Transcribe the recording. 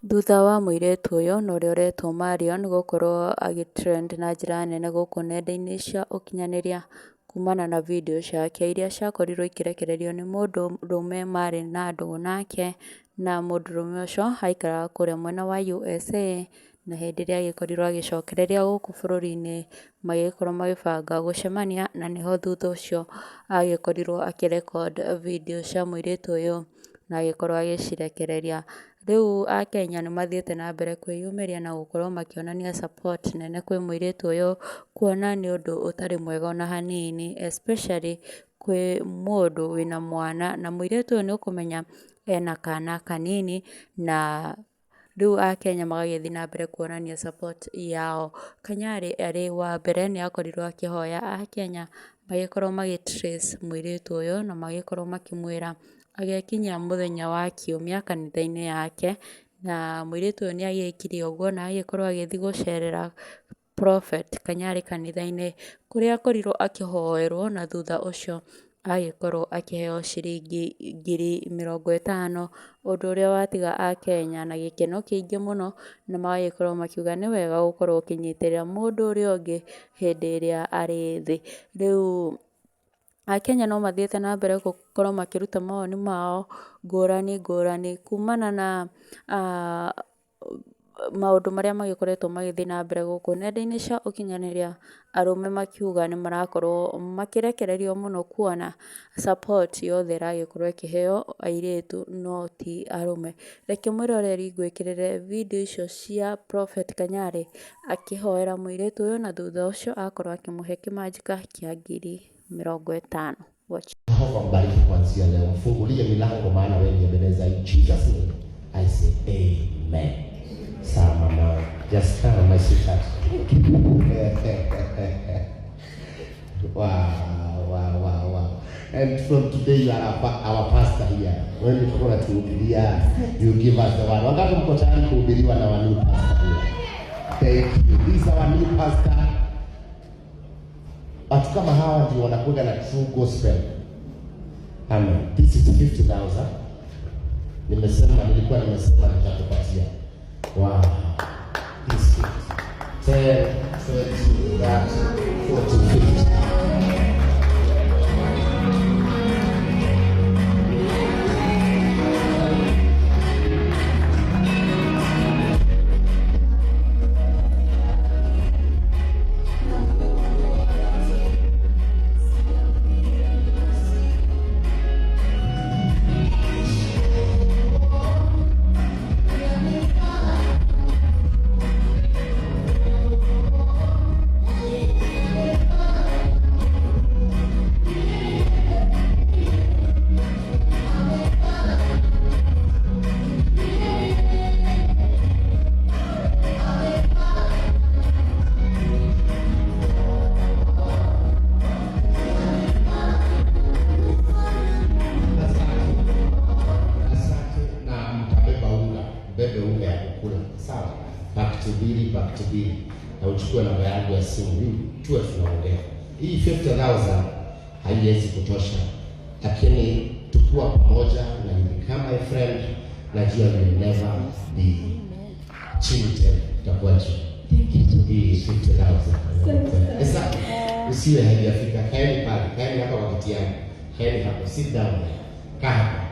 Thutha wa mũirĩtu ũyũ na ũrĩa ũretwo Marion gũkorwo agĩ trend na njĩra nene gũkũ nenda-inĩ cia ũkinyanĩria kumana na video ciake iria ciakorirwo ikĩrekererio nĩ mũndũrũme marĩ na ndũgũ nake, na mũndũrũme ũcio aikaraga kũrĩa mwena wa USA, na hĩndĩ ĩrĩa agĩkorirwo agĩcokereria gũkũ bũrũri-inĩ, magĩgĩkorwo magĩbanga gũcemania, na nĩho thutha ũcio agĩkorirwo akĩ record video cia mũirĩtu ũyũ na agĩkorwo agĩcirekereria. Rĩu akenya nĩ mathiĩte na mbere kwĩyumĩria na gũkorwo makĩonania support nene kwĩ mũirĩtu ũyũ, kuona nĩ ũndũ ũtarĩ mwega ona hanini especially kwĩ mũndũ wĩna mwana, na mũirĩtu ũyũ nĩ ũkũmenya ena kana kanini, na rĩu akenya magagĩthiĩ na mbere kuonania support yao. Kanyari arĩ wa mbere nĩ akorirwo akĩhoya akenya magĩkorwo magĩ trace mũirĩtu ũyũ na magĩkorwo makĩmwĩra agekinyia mũthenya wa kiumia kanitha-inĩ yake, na mũirĩtu ũyũ nĩ agĩkire ũguo na agĩkorwo agĩthiĩ gũcerera Prophet Kanyari kanitha-inĩ, kũrĩa akorirwo akĩhoerwo na thutha ũcio agĩkorwo akĩheo ciringi 50,000, ũndũ ũrĩa watiga akenya na gĩkeno kĩingĩ mũno, na magagĩkorwo makiuga nĩ wega gũkorwo ũkĩnyitĩrĩra mũndũ ũrĩa ũngĩ hĩndĩ ĩrĩa arĩ thĩ. Rĩu akenya no mathiĩte na mbere gũkorwo makĩruta mawoni mao ngũrani ngũrani kumana na maũndũ marĩa magĩkoretwo magĩthiĩ na mbere gũkũ nenda-inĩ cia ũkinyanĩria, arũme makiuga nĩ marakorwo makĩrekererio mũno kuona support yothe ĩragĩkorwo ĩkĩheo airĩtu no ti arũme. Reke mwĩroreri ngwĩkĩrĩre video icio cia Prophet Kanyari akĩhoera mũirĩtu ũyũ na thutha ũcio akorwo akĩmũhe kĩmanjĩka kĩa 50,000. Watch. Jehova mbariki kuanzia leo, mfungulie milango, maana wewe ni Ebeneza. In Jesus name I say amen. Sawa mama, just come my sweetheart. Wow, wow, wow, wow. And from today you are our pastor here. Wewe ndio utakuwa unatuhubiria, you give us the word. Wangapi mko tayari kuhubiriwa na our new pastor here? Thank you. This is our new pastor. Watu kama hawa ndio wanakuja na true gospel. Amen. This is 50,000. Nimesema, nilikuwa nimesema nitakupatia. Wow. This is 10, 20, 30, 40, 50. Asante. Na mtabeba unga, mbebe unga ya kukula, sawa? Pakiti mbili, pakiti mbili, na uchukue namba yangu ya simu, hii tuwe tunaongea. Hii 50,000 haiwezi kutosha, lakini tukiwa pamoja na you become my friend, najua you will never be chini tena, utakuwa juu. Hii 50,000. Sasa usiwe haijafika, kaeni pale, kaeni hapa kwa kiti yangu, kaeni hapo, sit down there, kaa hapo.